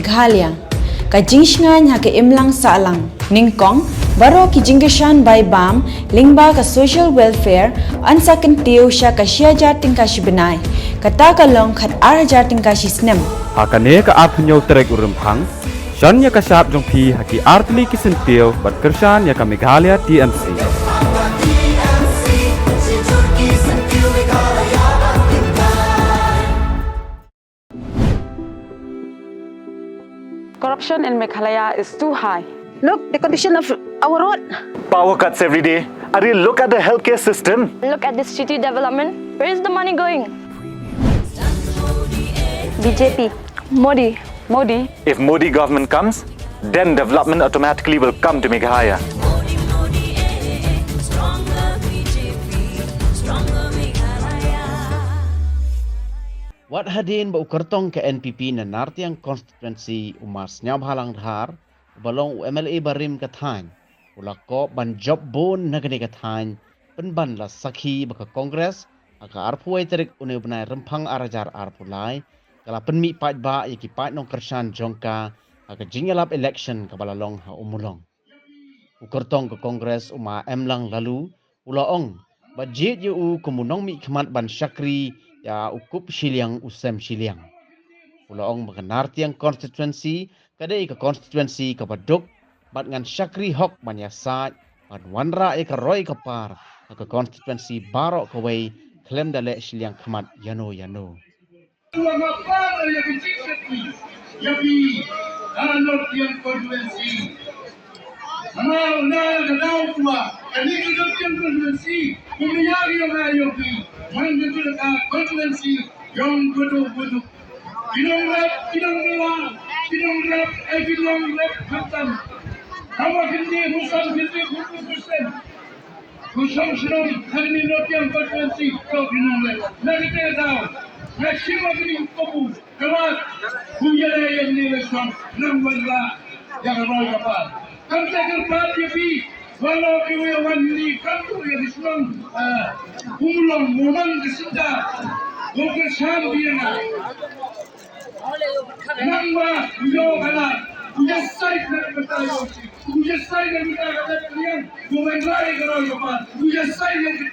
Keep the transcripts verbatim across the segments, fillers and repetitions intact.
Ghalia, ka jingshngaiñ ha ka imlang sahlang. Nyngkong, baroh ki jingkyrshan bai bam lyngba ka social welfare yn sa kyntiew sha ka shi hajar tyngka shi bnai, kata ka long khat ar hajar tyngka shi snem. Ha kane ka arphew hynñiew tarik u Rymphang, shon ïa ka shap jong phi ha ki artylli ki syntiew bad kyrshan ïa ka Meghalaya T M C. Corruption in Meghalaya is too high. Look, the condition of our road. Power cuts every day. Are you look at the healthcare system? Look at the city development. Where is the money going? B J P. Modi. Modi. If Modi government comes, then development automatically will come to Meghalaya. Wat hadien ba u kyrtong ka N P P na Nartiang Constituency, u Mar Sniawbhalang Dhar, uba long u M L A barim ka thaiñ, u la kob ban jop bun na kane ka thaiñ, pynban la sakhi ba ka Congress ha ka arphew wei tarik une u bnai Rymphang ar hajar arphew lai ka la pynmih paidbah ïa ki paid nongkyrshan jong ka ha ka jingïalap election kaba la long ha Ummulong. U kyrtong ka Congress, u Ma Emlang Laloo, u la ong ba jied ïa u kum u nongmihkhmat ban shakri ïa u kup shiliang u sem shiliang. U la ong ba ka Nartiang Constituency ka dei ka constituency kaba duk, bad ngan shakri hok ban ïasaid ban wanrah ïa ka roi ka par ha ka constituency baroh kawei khlem da leh shiliang khmat ïano ïano. Ïa phi, ha North Siang Constituency. Nga, nga, ka daw kwah, kane ka North Siang Constituency, kum ïa ïa nga ïa phi, man ka tu ka constituency, ïong kutu kutu. Ki nongrep, ki nongbylla, ki nongrep, eh, ki nongrep khamtam. Hawa kynti, husam kynti, kutu kusen. Ku shong shnong, hangne North Siang Constituency, to ki nongrep. Na kata ka daw, nga shim ha kane ka bynta, ka lad, ku ïaleh ïa kane ka election, nang wanrah ïa ka roi ka par. Kam sa kyrpad ïa phi, wan noh kiwei wan hangne, kam tu ïa ka shnong, ah, Ummulong, u man ka syndah, u kyrshan ïa nga. Nang ba u ïoh ka lad, u ïasaid na ka bynta ïoh shi, u ïasaid na ka bynta ka lad ka liang, u wanrah ïa ka roi ka par, u ïasaid na ka,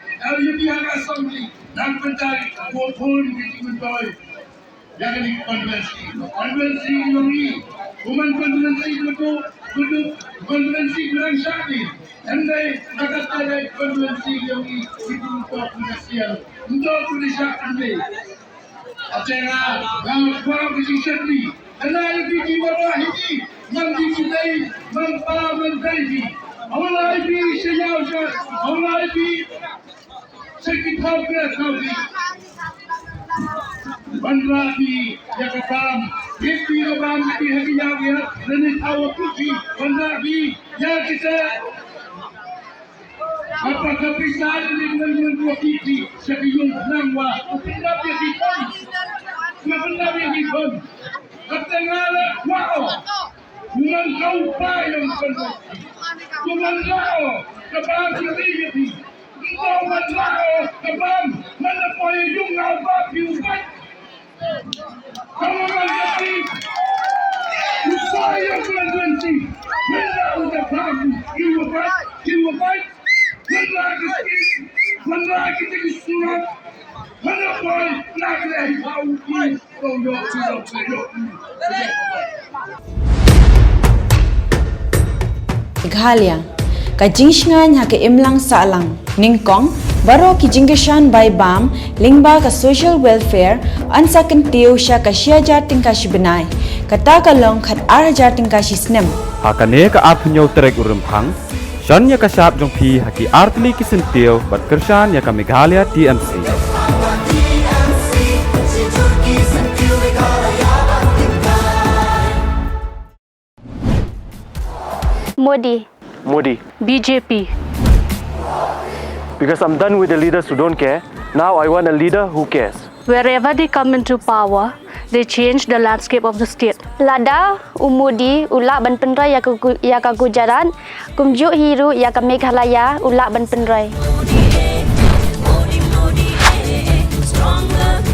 ïa phi ha ka assembly, na ka bynta ka bun ka jingmyntoi. Ïa kane ka constituency, constituency ïong i, u man constituency ka tu, ka tu, constituency ka dang shakri, hynrei na kata ka constituency ïong i, ki tu ka tu ka siang, nto tu ka shakri. Ate nga, nga kwah ka jingshakri. Hana ïa phi ki wanrah ïa phi, man ki ki dei, man pa, man dei phi. Hawla ïa phi sha ïaw sha, hawla ïa phi sha ki thaw kre thaw phi. Wanrah phi ïa ka bam, ïa phi ka bam, ïa phi ha ki ïaw ïa, lane thaw phi, wanrah phi ïa kita. Apa ka pisa ni ngan ngan dua kiki sa ka yung nang wa. Ka pisa pia ki ton. Ka pisa pia ki ton. Kata nga la wow. Ngan kau pa yang kan. Ngan wow. Ka ba ki ri ki. Ngan wow ka ba. Mana poi yung ngau ba ki ubat. Meghalaya, ka jingshngaiñ ha ka imlang sahlang. Nyngkong, baroh ki jingkyrshan bai bam lyngba ka social welfare yn sa kyntiew sha ka shi hajar tyngka shi bnai, kata ka long khat ar hajar tyngka shi snem. Ha kane ka arphew hynñiew tarik u Rymphang, shon ïa ka shap jong phi ha ki artylli ki syntiew bad kyrshan ïa ka Meghalaya T M C. Modi. Modi. B J P. Because I'm done with the leaders who don't care. Now I want a leader who cares. Wherever they come into power, they change the landscape of the state. Lada u Modi u lah ban pynroi ïa ka Gu-, ïa ka Gujarat, kumjuh hi ruh ïa ka Meghalaya u lah ban pynroi. Modi, Modi, eh, eh, eh, stronger.